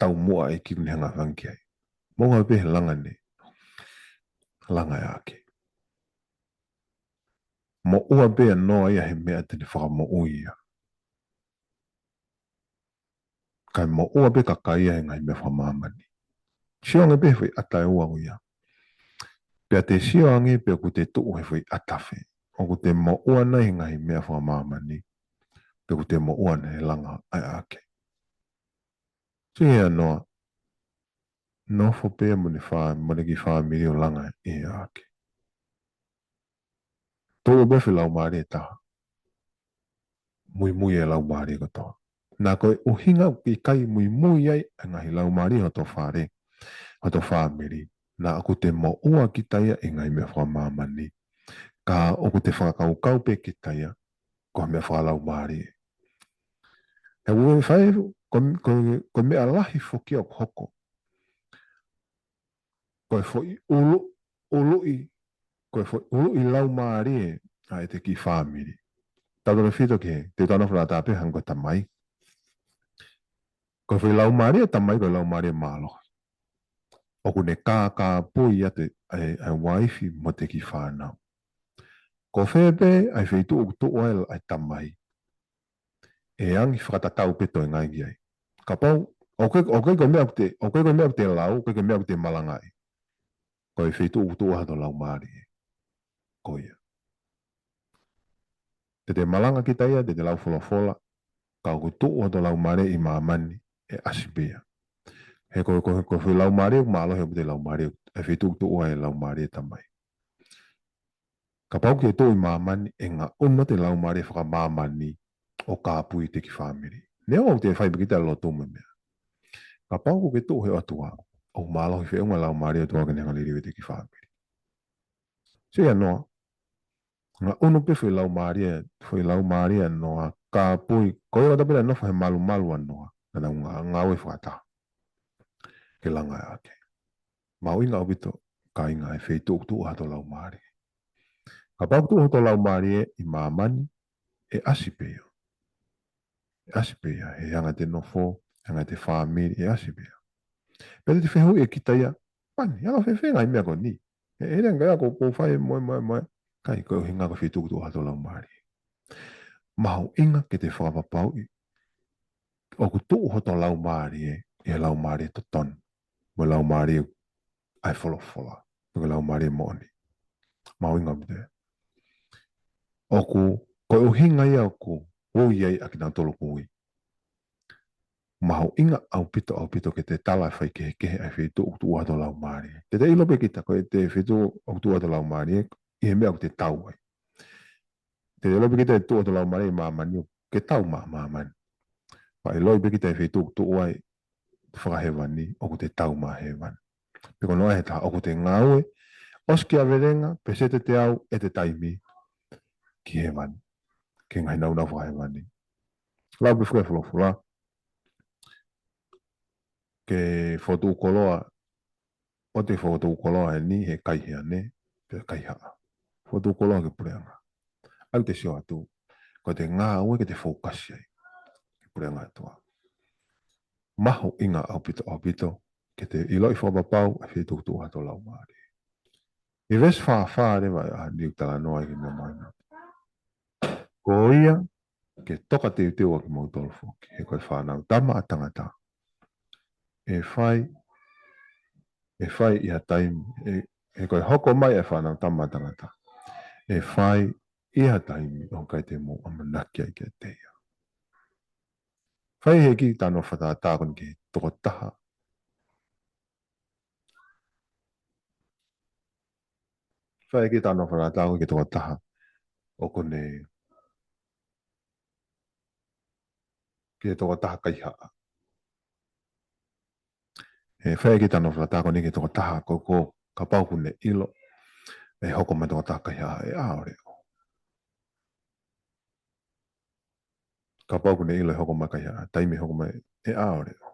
taumuʻa ʻEiki ne hanga fanga ki ai. Moʻua pē he langa ʻene, langa ʻa e ʻaʻake. Moʻua pē ʻa Noa ia he meʻa te ne fakamoʻui ia. Kae moʻua pē kakai ia he ngaahi meʻa fakamāmani. Sio ange pē he foʻi ʻata ʻe ua ko ia. Pea te sio ange pe ʻoku te tuʻu he foʻi ʻata fē. ʻOku te moʻua nai he ngaahi meʻa fakamāmani. Pe ʻoku te moʻua nai he langa ʻa e ʻaʻake. Sio ʻa Noa. Nofo pē mo ʻene fā-, mo ʻene kiʻi fāmili ʻo langa ʻa e ʻaʻake. Tuʻu pē foʻi laumālie ʻe taha. Muimui e laumālie kotoa. Naʻa ko e ʻuhinga ʻoku ʻikai muimui ai ʻa e ngaahi laumālie hoto fale, hoto fāmili. Naʻa ʻoku te moʻua kita ia ʻi he ngaahi meʻa fakamāmani. Ka ʻoku te fakakaukau pē kita ia ko e meʻa fakalaumālie. He ʻoku fai, ko, ko, ko e meʻa lahi foki ʻoku hoko. Ko e foʻi ʻulu, ʻuluʻi, ko e foʻi ʻuluʻi laumālie ʻa ʻete kiʻi fāmili. Tautefito ki he, te tau nofo lata pē hangē ko e tamai. Ko e foʻi laumālie ʻa e tamai, ko e laumālie mālohi. ʻOku ne kākāpui ʻa e, ʻa e, ʻa e uaifi mo ʻete kiʻi fānau. Ko fē pē ʻa e feituʻu ʻoku tuʻu ai ʻa e tamai, ʻe ʻange fakatatau pē toe ngai ki ai. Kapau, ʻoku ʻikai, ʻoku ʻikai ko e meʻa ʻoku te, ʻoku ʻikai ko e meʻa ʻoku te lau, ʻoku ʻikai ko e meʻa ʻoku te malangaʻi. Ko e feituʻu ʻoku tuʻu ai hoto laumālie. Ko ia. Te te malanga kita ia, te te lau folofola, ka ʻoku tuʻu hoto laumālie ʻi māmani, ʻe ʻasi pē ia. He ko, ko, ko e foʻi laumālie ʻoku mālohi ʻoku te laumālie, ʻa e feituʻu ʻoku tuʻu ai e laumālie tamai. Kapau ke tuʻu ʻi māmani ʻe ngaʻunu ʻete laumālie fakamāmani ʻo kāpui ʻete kiʻi fāmili. Neongo ʻoku te fai pē kita lotu mo e meʻa. Kapau ʻoku ke tuʻu he ʻOtua, ʻoku mālohi feʻunga laumālie ʻOtua ke ne hanga liliu ʻete kiʻi fāmili. Sio ʻa Noa, ngaʻunu pē foʻi laumālie, foʻi laumālie ʻa Noa, kāpui, ko ia ʻoku tapena nofo he malumalu ʻa Noa, naʻa nau ngā-, ngāue fakataha. Ke langa ʻa e ʻaʻake. Mahuʻinga ʻaupito, kāinga, e feituʻu ʻoku tuʻu ai hoto laumālie. Kapau ʻoku tuʻu hoto laumālie ʻi māmani, ʻe ʻasi pē ia. ʻE ʻasi pē ia, he anga ʻete nofo, anga ʻete fāmili, ʻe ʻasi pē ia. Pea te te fehuʻi ʻe kita ia, pani, anga fēfē ngaahi meʻa ko eni. He, he anga ia ko, ko fai mo e, mo e, mo e. Kai, ko e ʻuhinga ko e feituʻu ʻoku tuʻu ai hoto laumālie. Mahuʻinga ke te fakapapauʻi, ʻoku tuʻu hoto laumālie, ʻi he laumālie totonu. Mo e laumālie ʻa e folofola. Mo e laumālie moʻoni. Mahuʻinga ʻaupito. ʻOku, ko e ʻuhinga ia ʻoku ui ai ʻa kinautolu ʻoku ui. Mahuʻinga ʻaupito, ʻaupito ke te tala faikehekehe ʻa e feituʻu ʻoku tuʻu ai hoto laumālie. Te te ʻilo pē kita ko e feituʻu ʻoku tuʻu ai hoto laumālie, ʻi he meʻa ʻoku te tau ai. Te te ʻilo pē kita ʻe tuʻu hoto laumālie ʻi māmani ʻoku ke tau mā-, māmani. Pea ʻilo pē kita e feituʻu ʻoku tuʻu ai fakahēvani, ʻoku te tau mā hēvani. Pe ko Noa he taha, ʻoku te ngāue, ʻosi kia velenga, peseti teau ʻete taimi ki hēvani. Ki he ngaahi nāunau fakahēvani. Lau pē foki e folofola. Ke fokotuʻu koloa, ʻoua te fokotuʻu koloa heni he kaihaʻa, pe kaihaʻa. Fokotuʻu koloa ki he puleʻanga. ʻOku te sio atu, ko ʻete ngāue ke te fokasi ai. Ki he puleʻanga ʻOtua. Mahuʻinga ʻaupito, ʻaupito, ke te ʻiloʻi fakapapau, ʻa e feituʻu ʻoku tuʻu ai hoto laumālie. ʻI he veesi fā fā leva ʻa e niu talanoa ʻi he meʻa mai na. Ko ia, ke toka teuteu ʻa kimoutolu foki, he ko e Fanautama ʻa Tangata. ʻE fai, ʻe fai ʻi ha taimi, ʻe, he ko e hoko mai ʻa e Fanautama ʻa Tangata. ʻE fai ʻi ha taimi ʻoku ʻikai te mou ʻamanaki ai kiate ia. Fai he kiʻi talanoa fakatātā ko eni ki he tokotaha. Fai he kiʻi talanoa fakatātā ko eni ki he tokotaha. ʻOku ne ki he tokotaha kaihaʻa. ʻE fai he kiʻi talanoa fakatātā ko eni ki he tokotaha ko, ko, Kapau ʻoku ne ʻilo ʻe hoko mai e tokotaha kaihaʻa, ʻe ʻā ʻo leʻo. Kapau ʻoku ne ʻilo ʻe hoko mai e kaihaʻa, taimi ʻe hoko mai, ʻe ʻā ʻo leʻo.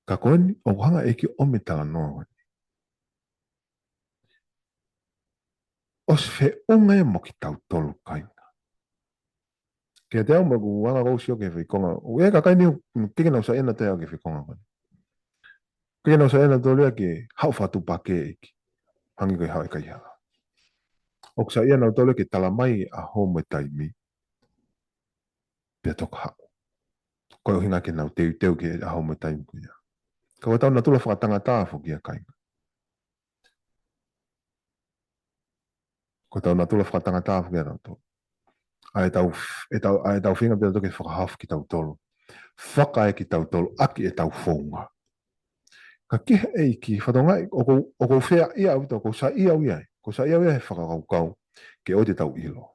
Ka ko eni, ʻoku hanga ʻe he ʻEiki ʻo ʻomi e talanoa ko eni ʻosi feʻunga ia mo kitautolu, kāinga. Kiate au, ʻoku ou hanga ʻo sio ki he foʻi konga. ʻOku ʻi ai e kakai ni ʻoku ʻikai ke nau saiʻia nautolu ia ki he foʻi konga ko eni. ʻIkai ke nau saiʻia nautolu ia ke haʻu fakatuʻupakē e ʻEiki, hangē ko e haʻu e kaihaʻa. ʻOku saiʻia nautolu ia ke talamai e ʻaho mo e taimi, pea toki haʻu. Ko e ʻuhinga ke nau teuteu ki he ʻaho mo e taimi ko ia. Ka ko ʻetau natula fakatangata foki ia, kāinga. Ko ʻetau natula fakatangata foki ia ʻatautolu. ʻA ʻetau, ʻetau, ʻa ʻetau feinga pē ʻatautolu ke fakahaofi kitautolu, fakaē kitautolu ʻaki ʻetau founga. Ka ki he ʻEiki, fakatokangaʻi, ʻoku ou, ʻoku ou feaʻia ʻaupito, ʻoku ou saiʻia au ia, ʻoku ou saiʻia au ia he fakakaukau ke ʻoua te tau ʻilo,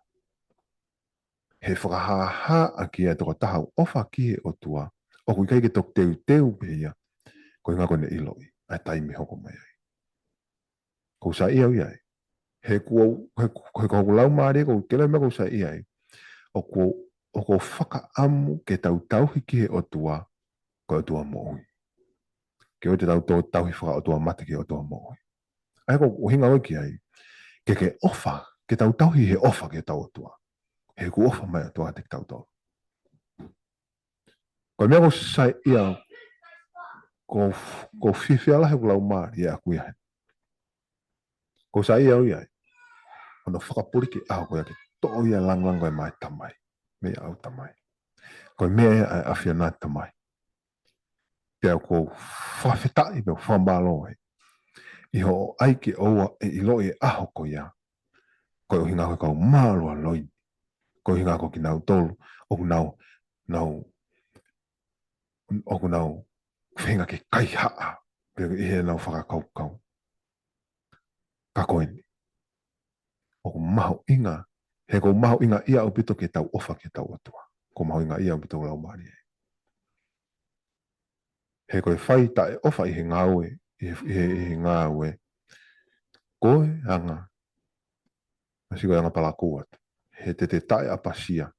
he fakahāhā ʻaki ia e tokotaha ʻoku ʻofa ki he ʻOtua, ʻoku ʻikai ke toki teuteu pē ia ko e ʻuhinga ko ʻene ʻiloʻi ʻa e taimi ʻe hoko mai ai. ʻOku ou saiʻia au ia. He ʻoku ou, he, he ko hoku laumālie ʻoku ou kele meʻa ʻoku ou saiʻia ai. ʻOku ou, ʻoku ou fakaʻamu ke tau tauhi ki he ʻOtua, ko e ʻOtua moʻui. Ke ʻoua te tau tō tauhi fakaʻotua mate ki he ʻOtua moʻui. ʻA ia ko e ʻuhinga ʻoku ou ʻeke ai, ke ke ʻofa, ke tau tauhi he ʻofa ki hotau ʻOtua. He ʻoku ʻofa mai e ʻOtua kiate kitautolu. Ko e meʻa ʻoku ou saiʻia, ʻoku ou, ʻoku ou fiefia lahi hoku laumālie ʻaʻaku ia heni. ʻOku ou saiʻia au ia ai. Hono fakapuliki e ʻaho ko ia ke toʻo ia e lāngilangi ko ia maʻa e Tamai, mei ʻaʻau, Tamai. Ko e meʻa ia ʻa e ʻAfiona, Tamai. Pea ʻoku ou fakafetaʻi, pea ʻoku ou fakamālō ai ʻi hoʻo ʻai ke ʻoua ʻe ʻiloʻi e ʻaho ko ia. Ko e ʻuhinga ko e kau mālualoi ni. Ko e ʻuhinga ko kinautolu ʻoku nau, nau, ʻoku nau feinga ke kaihaʻa pē ʻi heʻenau fakakaukau. Ka ko eni, ʻoku mahuʻinga, he ʻoku mahuʻinga ia ʻaupito ke tau ʻofa ki hotau ʻOtua. ʻOku mahuʻinga ia ʻaupito hoku laumālie. He ko e fai taʻeʻofa ʻi he ngāue, ʻi he, ʻi he, ʻi he ngāue, ko e anga, ʻosi ko e anga palakū atu. He te te taʻeʻapasia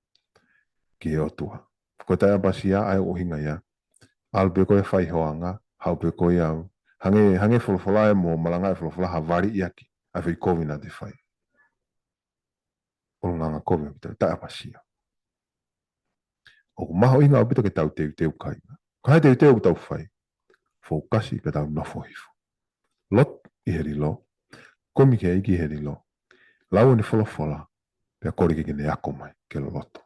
ki he ʻOtua. Ko e taʻeʻapasia ʻa e ʻuhinga ia, ʻalu pē koe ʻo fai ho anga, haʻu pē koe ʻo, hangē, hangē e folofola ē, mo malanga e folofola ha vali ʻiaki, ʻa e foʻi kovi naʻa te fai. ʻOku anga kovi ʻaupito, taʻeʻapasia. ʻOku mahuʻinga ʻaupito ke tau teuteu, kāinga. Ko e hā e teuteu ʻoku tau fai? Fokasi pea tau nofo hifo. Lotu ʻi he lilo, kumi ki he ʻEiki ʻi he lilo, lau ʻene folofola, pea kole ke ne ako mai, ke loloto.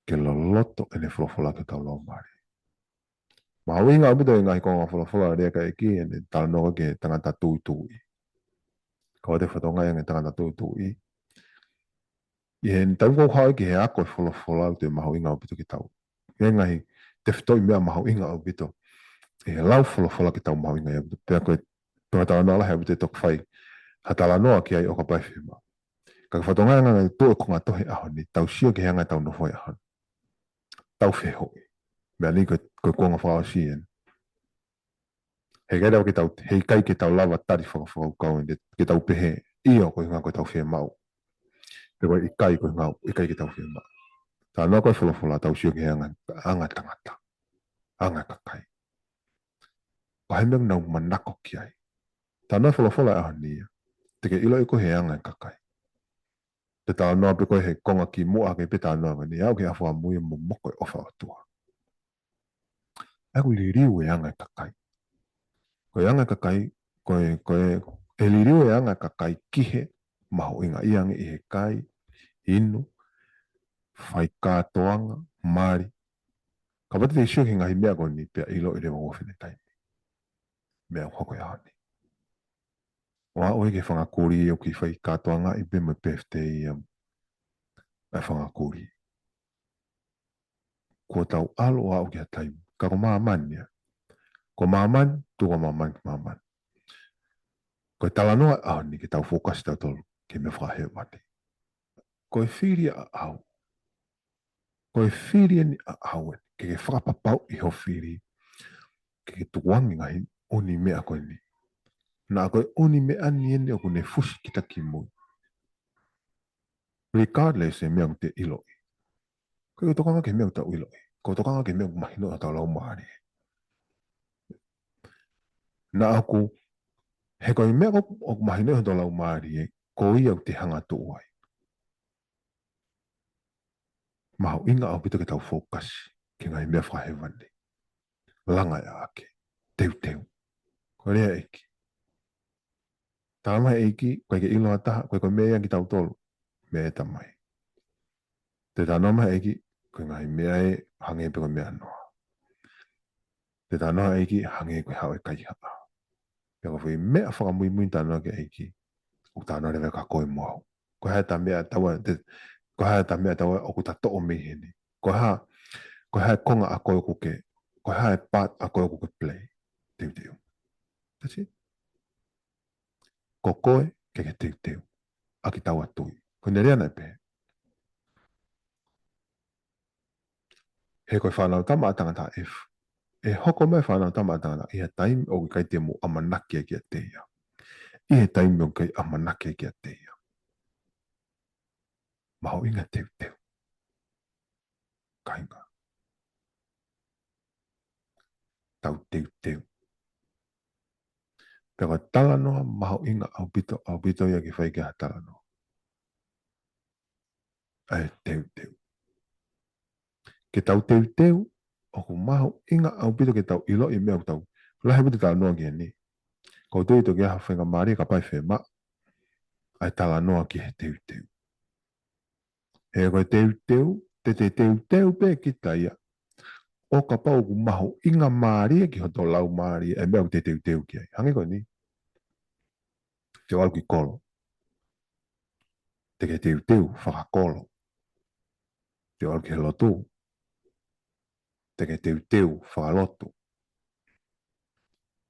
Ke loloto ʻene folofola ki hotau laumālie. Mahuʻinga ʻaupito e ngaahi konga folofola ʻa e lea ʻa e ʻEiki, ʻene talanoa ki he tangata tuʻituʻi. Ka ʻoua te fakatokangaʻi ange e tangata tuʻituʻi. ʻI he taimi ʻoku haʻu ai ki he ako e folofola, ʻoku toe mahuʻinga ʻaupito ke tau. ʻI he ngaahi tefitoʻi meʻa mahuʻinga ʻaupito ʻi he lau folofola ke tau mahuʻingaʻia ʻaupito. Pea ko e, ko e talanoa lahi ʻaupito ʻe toki fai ha talanoa ki ai ʻo kapau ʻe fiemaʻu. Ka ke fakatokangaʻi ange e tuʻu e konga tohi ʻaho ni, tau sio ki he anga ʻetau nofo he ʻaho ni. Tau fehoʻi. Meʻa ni ko e, ko e konga fakaʻosi eni. He ʻikai lava ke tau, he ʻikai ke tau lava tali fakafakaukau eni, ke tau pehē, ʻio, ko e ʻuhinga ko ʻetau fiemaʻu. Pe ko e ʻikai, ko e ʻuhinga ʻikai ke tau fiemaʻu. Talanoa ko e folofola, tau sio ki he anga, anga tangata. Anga kakai. Ko e hā e meʻa ʻoku nau manako ki ai? Talanoa e folofola he ʻaho ni ia. Te ke ʻiloʻi koe he anga e kakai. Te talanoa pē koe he konga kimuʻa hake pē talanoa ko eni, aʻu ki he ʻaho fakamui, momoko e ʻofa ʻa e ʻOtua. ʻA ia ʻoku liliu e anga e kakai. Ko e anga e kakai, ko e, ko e, ʻe liliu e anga e kakai ki he mahuʻingaʻia ange ʻi he kai, inu, fai kātoanga, mali. Kapau te te sio ki he ngaahi meʻa ko eni pea ʻiloʻi leva ʻoku ofi ʻene taimi. Meʻa ʻoku hoko he ʻaho ni. ʻO aʻu ki he fanga kulī ʻoku fai kātoangaʻi pē mo e birthday ʻa e fanga kulī. Kuo tau ʻalu ʻo aʻu ki ha taimi. Ka ko māmani ia. Ko māmani, tuku ʻa māmani ki māmani. Ko e talanoa he ʻaho ni ke tau fokasi tautolu ki he meʻa fakahēvani. Ko e fili ʻaʻau. Ko e fili eni ʻaʻau eni. Ke ke fakapapauʻi ho fili. Ke ke tukuange ngaahi ʻū meʻa ko eni. Naʻa ko e ʻū meʻa ni eni ʻoku ne fusi kita ki mui. Regardless e meʻa ʻoku te ʻiloʻi. Ko e tokanga ki he meʻa ʻoku tau ʻiloʻi. Ko e tokanga ki he meʻa ʻoku mahino ʻi hotau laumālie. Naʻa ʻoku, he ko e meʻa ʻoku, ʻoku mahino ʻi hotau laumālie, ko ia ʻoku te hanga atu ai. Mahuʻinga ʻaupito ke tau focus ki he ngaahi meʻa fakahēvani. Langa e ʻaʻake. Teuteu. Ko e lea ʻa e ʻEiki. Tala mai ʻEiki, ko e ke ʻilo ha taha, ko e ko e meʻa ia kitautolu. Meʻa e Tamai. Te tala mai ʻEiki, ko e ngaahi meʻa ē hangē pē ko e meʻa noa. Te tala mai ʻEiki, hangē ko e haʻu e kaihaʻa. Pea ko e foʻi meʻa fakamuimui tala mai ki he ʻEiki. ʻOku tala mai leva kia koe mo au. Ko e hā e meʻa taua, te, ko e hā e meʻa taua ʻoku ta toʻo mei heni. Ko e hā, ko e hā e konga ʻa koe ʻoku ke, ko e hā e part ʻa koe ʻoku ke play. Teuteu. That's it. Ko koe ke ke teuteu. ʻA kitaua tui. Ko e lea naʻe pehē. He ko e Fānautama ʻa Tangata ʻe f-, ʻe hoko mai Fānautama ʻa Tangata ʻi he taimi ʻoku ʻikai te mou ʻamanaki ai kiate ia. ʻI he taimi ʻoku ʻikai ʻamanaki ai kiate ia. Mahuʻinga teuteu. Kāinga. Tau teuteu. Pea ko e talanoa mahuʻinga ʻaupito, ʻaupito ia ke fai ki ha talanoa. ʻA e teuteu. Ke tau teuteu, ʻoku mahuʻinga ʻaupito ke tau ʻiloʻi e meʻa ʻoku tau. Lahi ʻaupito talanoa ki heni. Ko e tui toki ʻi ai ha faingamālie kapau ʻe fiemaʻu. ʻA e talanoa ki he teuteu. He ko e teuteu, te te teuteu pē kita ia. ʻO kapau ʻoku mahuʻinga mālie ki hoto laumālie, e meʻa ʻoku te teuteu ki ai. Hangē ko eni. Te u ʻalu ki kolo. Te ke teuteu fakakolo. Te u ʻalu ki he lotu. Te ke teuteu fakalotu.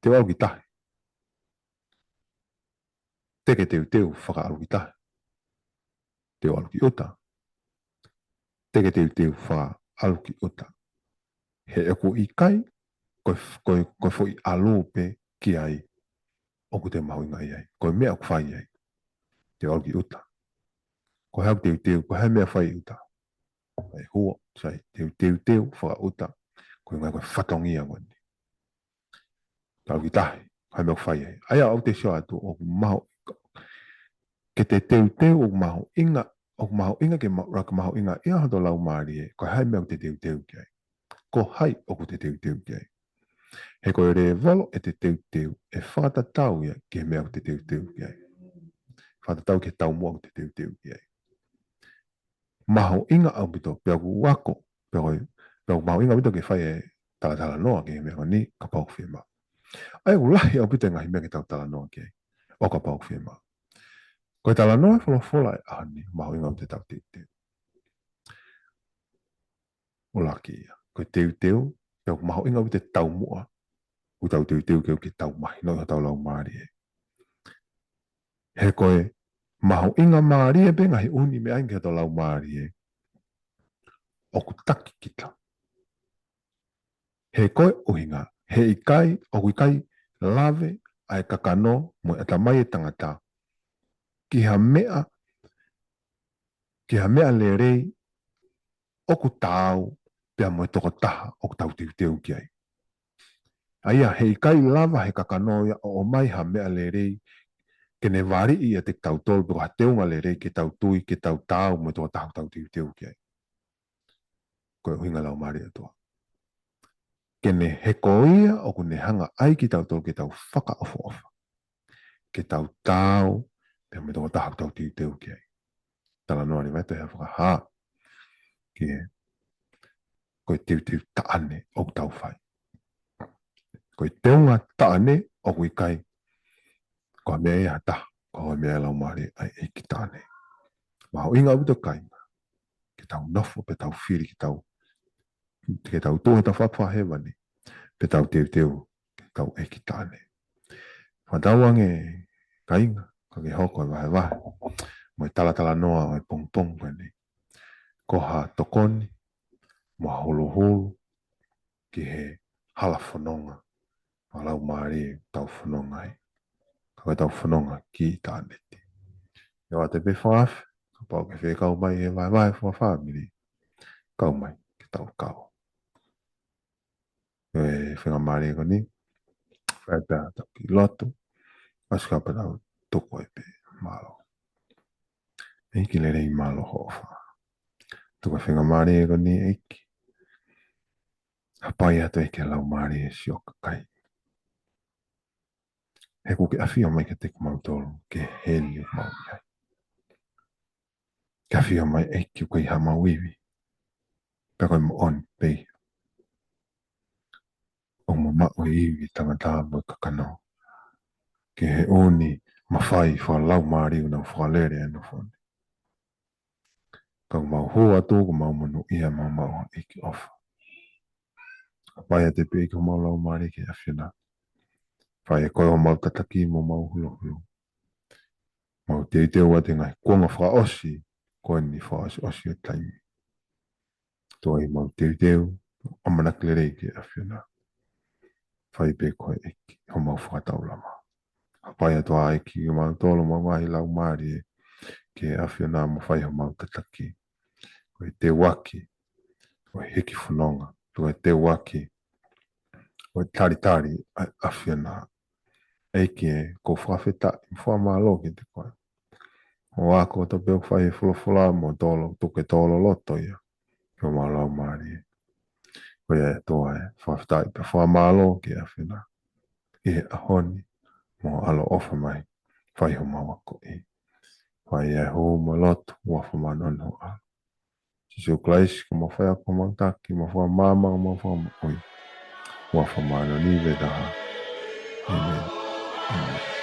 Te u ʻalu ki tahi. Te ke teuteu fakaʻalu ki tahi. Te u ʻalu ki ʻuta. Te ke teuteu fakaʻalu ki ʻuta. He ʻoku ʻikai, ko e f-, ko e, ko e foʻi ʻalu pē ki ai, ʻoku te mahuʻingaʻia ai. Ko e meʻa ʻoku fai ai. Te u ʻalu ki ʻuta. Ko e hā ʻoku teuteu, ko e hā e meʻa fai ʻi ʻuta. ʻE huo, sai, teu, teuteu fakaʻuta. Ko e ngaahi ko e fatongia ko eni. Tau ki tahi, ko e meʻa ʻoku fai ai. ʻA ia ʻoku te sio atu, ʻoku mahu-, ke te teuteu, ʻoku mahuʻinga, ʻoku mahuʻinga ke ma-, ʻoku mahuʻingaʻia hoto laumālie, ko e hā e meʻa ʻoku te teuteu ki ai. Ko hai ʻoku te teuteu ki ai. He ko e lēvolo ʻete teuteu, ʻe fakatatau ia ki he meʻa ʻoku te teuteu ki ai. Fakatatau ki he taumuʻa ʻoku te teuteu ki ai. Mahuʻinga ʻaupito, pea ʻoku ou ako, pea ko e, pea ʻoku mahuʻinga ʻaupito ke fai e talatalanoa ki he meʻa ko eni kapau ʻoku fiemaʻu. ʻA ia ʻoku lahi ʻaupito e ngaahi meʻa ke tau talanoa ki ai, ʻo kapau ʻoku fiemaʻu. Ko e talanoa e folofola ʻi he ʻaho ni, mahuʻinga ʻaupito tau teuteu. ʻUluaki ia. Ko e teuteu, pea ʻoku mahuʻinga ʻaupito e taumuʻa, ʻoku tau teuteu ke, ke tau mahinoʻi hotau laumālie. He ko e mahuʻinga mālie pē ngaahi ʻū meʻa ʻi hotau laumālie. ʻOku taki kita. He ko e ʻuhinga, he ʻikai, ʻoku ʻikai lave ʻa e kakano mo e ʻatamai e tangata. Ki ha meʻa, ki ha meʻa lelei, ʻoku taau, pea mo e tokotaha, ʻoku tau teuteu ki ai. ʻA ia, he ʻikai lava he kakano ia ʻo ʻomai ha meʻa lelei, ke ne valiʻi ʻiate kitautolu, pe ko ha teunga lelei, ke tau tui, ke tau taau, mo e tokotaha ʻoku tau teuteu ki ai. Ko e ʻuhinga laumālie ʻOtua. Ke ne he ko ia ʻoku ne hanga ai kitautolu ke tau fakaʻofoʻofa. Ke tau taau, pea mo e tokotaha ʻoku tau teuteu ki ai. Talanoa ni mai te hea fakahā. Ki he, ko e teuteu taʻane ʻoku tau fai. Ko e teunga taʻane ʻoku ʻikai. Ko e meʻa ia ha taha, ko e meʻa ia laumālie ʻa e ʻEiki taʻane. Mahuʻinga ʻaupito kāinga. Ke tau nofo, pe tau fili, ke tau, ke tau tuʻu he tafaʻaki fakahēvani. Pe tau teuteu, ke tau ʻEiki taʻane. Fakatauange kāinga, ka ke hoko e vahevahe. Mo e talatalanoa ʻo e pongipongi ko eni. Ko ha tokoni, mo ha huluhulu, ki he hala fononga. fakalaumālie ʻoku tau fononga ai. Ka ko ʻetau fononga ki ʻitāniti. ʻOatu pē fakaafeʻi, kapau ʻoku ke fie kau mai he vahevahe fakafāmili, kau mai ke tau kau. ʻE faingamālie ko eni, fai pē ʻetau kiʻi lotu, ʻosi ka pea tau tuku ai pē. Mālō. ʻEiki lelei, mālō hoʻo ʻofa. Tuku e faingamālie ko eni ʻEiki. Hapai atu ʻEiki e laumālie siʻo kakai. He kuo ke ʻafio mai kiate kimautolu, ki he heni ʻoku mau ʻi ai. Ke ʻafio mai ʻEiki ʻoku ʻikai hamau ivi. Pea ko e moʻoni pē ia. ʻOku mau maʻu e ivi ʻa e tangata mo e kakano. Ki he ʻū mafai fakalaumālie ʻoku nau fakalele ʻi he nofo ni. Ka ʻoku mau hū atu, ʻoku mau monūʻia, mau maʻu ʻEiki ʻofa. Hapai atu pē ʻEiki homau laumālie ki he ʻAfiona. Fai ʻe koe homau tataki mo homau holoholo. Mau teuteu atu he ngaahi kuonga fakaʻosi, ko eni fakaʻosiʻosi ʻo e taimi. Tuai mau teuteu, ʻamanaki lelei ki he ʻAfiona. Fai pē koe ʻEiki homau fakataulama. Hapai atu ʻEiki kimautolu mo e ngaahi laumālie ki he ʻAfiona mo fai homau tataki. Ko e teuaki ʻo e hiki fononga, ko e teuaki ʻo e talitali ʻa e ʻAfiona. ʻEiki ē, ʻoku ou fakafetaʻi mo fakamālō kiate koe. ʻO ako atu pē ʻoku fai e folofola mo tolo, tuku e tolo loto ia ki homau laumālie. Ko ia ʻe ʻOtua ē, fakafetaʻi pea fakamālō ki he ʻAfiona ʻi he ʻaho ni, mo ʻaloʻofa mai, fai homau akoʻi. Fai e hū mo e lotu, ʻofa māʻoniʻoni ho ʻAlo. Sīsū Kalaisi, ko homau faiako, homau taki, homau fakamaama, homau fakamoʻui. ʻOfa māʻoniʻoni pē taha. ʻĒmeni. ʻĒmeni.